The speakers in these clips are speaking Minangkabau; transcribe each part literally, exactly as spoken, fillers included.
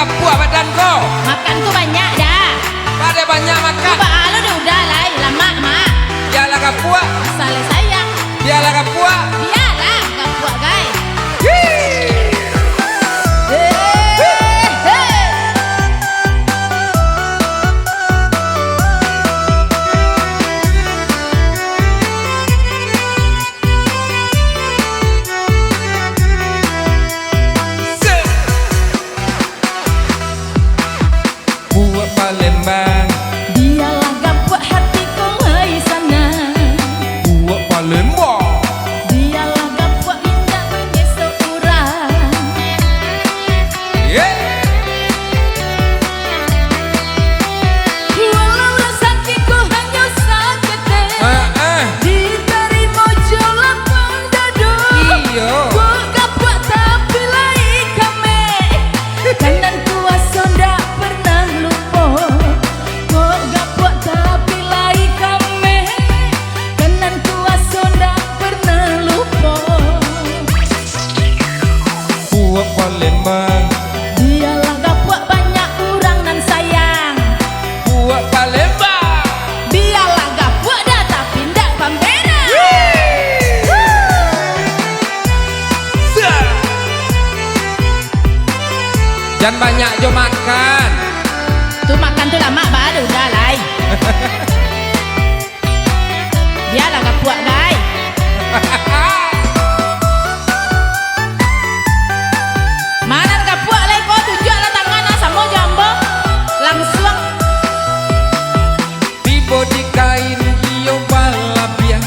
Gapuak badan ko. Makan tu banyak dah. Pado banyak makan. Tu baa lo dek Uda lai, lamak, Mak. Bialah gapuak. Asal lai sayang. Bialah gapuak. Bialah gapuak, gai. Hii. Hei, hei. Puak Palembang. Bialah gapuak hati ko lai sanang. Puak Palembang. Bialah gapuak indak manyeso urang. Ye. Walau rasaki ko hanyo saketek, ah, ah, ditarimo jo lapang dado. Iyo. Puak gapuak tapi lai kamek. Kan nan kuaso ndak pernah lupo. Puak gapuak tapi lai kamek. Kan nan kuaso ndak pernah lupo. Puak Palembang. Bialah gapuak banyak urang nan sayang. Puak Palembang. Bialah gapuak dah, tapi ndak pambera. Sa-, jan banyak jo makan. Tu makan tu lamak, ba, dah, Uda lai. Bialah gapuak, gai. Ma nan gapuak lai ko, tunjuaklah tangan, ah, samo jo ambo. Langsuang. Tibo di kain iyo balabiah,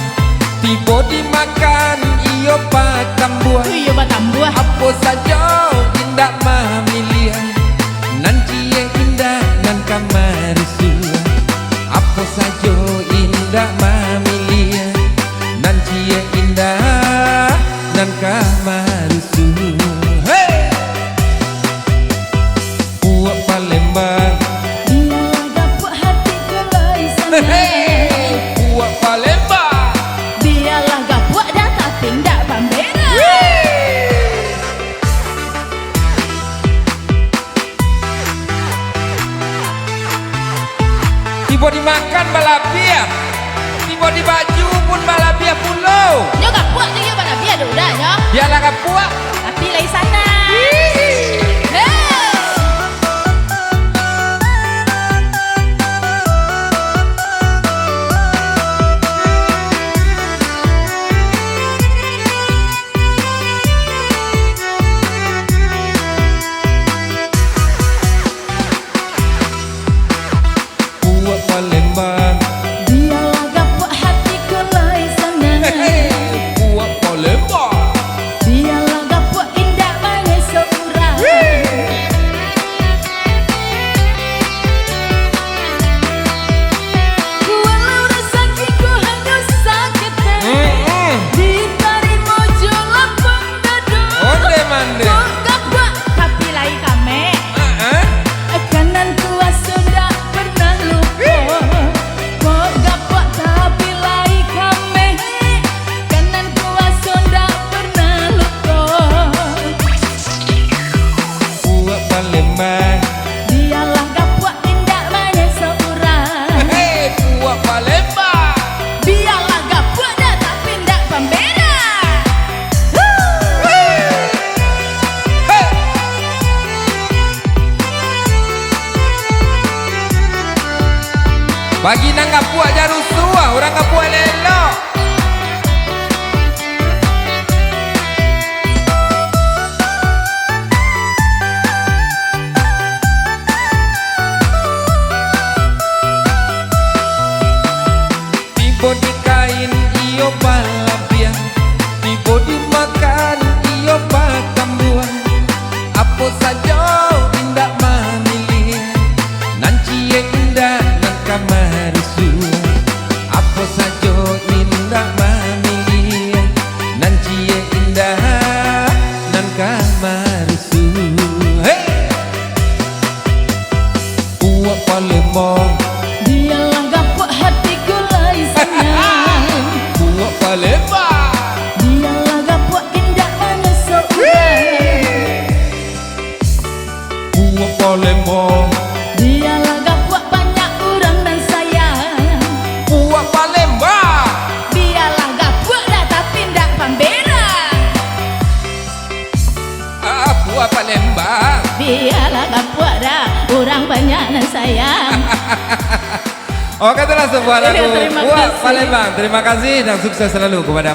tibo di makan iyo batambuah. Tu iyo batambuah. Apo sajo indak mamiliah, nan ciek indak nan ka marusuah. Apo sajo indak mamiliah, nan ciek indak nan ka marusuah. Hei! Puak Palembang. Bialah gapuak hati ko lai sanang. Hei, puak Palembang. Bialah gapuak dah, tapi ndak pambera. Wih. Tibo dimakan balabiah, tibo dibaju pun balabiah pulo. Nyo gapuak tu iyo balabiah dek Uda nyo. Bialah gapuak. Tapi lai sanang. Hihi. Hei. Puak Palembang. Bialah gapuak hati ko lai sanang. Hehe, puak Palembang. Bialah gapuak indak manyeso urang. Wih. Walau rasaki ko hanyo saketek, mm-mm, ditarimo jo lapang dado. Onde mande. Kok gapuak tapi lai kamek. Heeh. Kan nan kuaso ndak pernah lupo. Kok gapuak tapi lai kamek. Kan nan kuaso ndak pernah lupo. Puak Palembang. Bialah gapuak indak manyeso urang. Hei, puak Palembang. Bialah gapuak dah, tapi ndak pambera. Hei. Hei. Bagi nan gapuak jan rusuah, urang gapuak elok-elok. Tibo di kain iyo balabiah, tibo di makan iyo batambuah. Apo sajo indak mamiliah, nan ciek indak nan ka marusuah. Apo sajo indak mamiliah, nan ciek indak nan ka marusuah. Hei! Puak Palembang. Bialah gapuak hati ko lai sanang. Puak Palembang. Bialah gapuak indak manyeso urang. Puak Palembang. Palembang. Bialah gapuak dah, urang banyak nan sayang. Oke, itulah sebuah lagu Iya, terima buat kasih. Palembang. Terima kasih dan sukses selalu kepada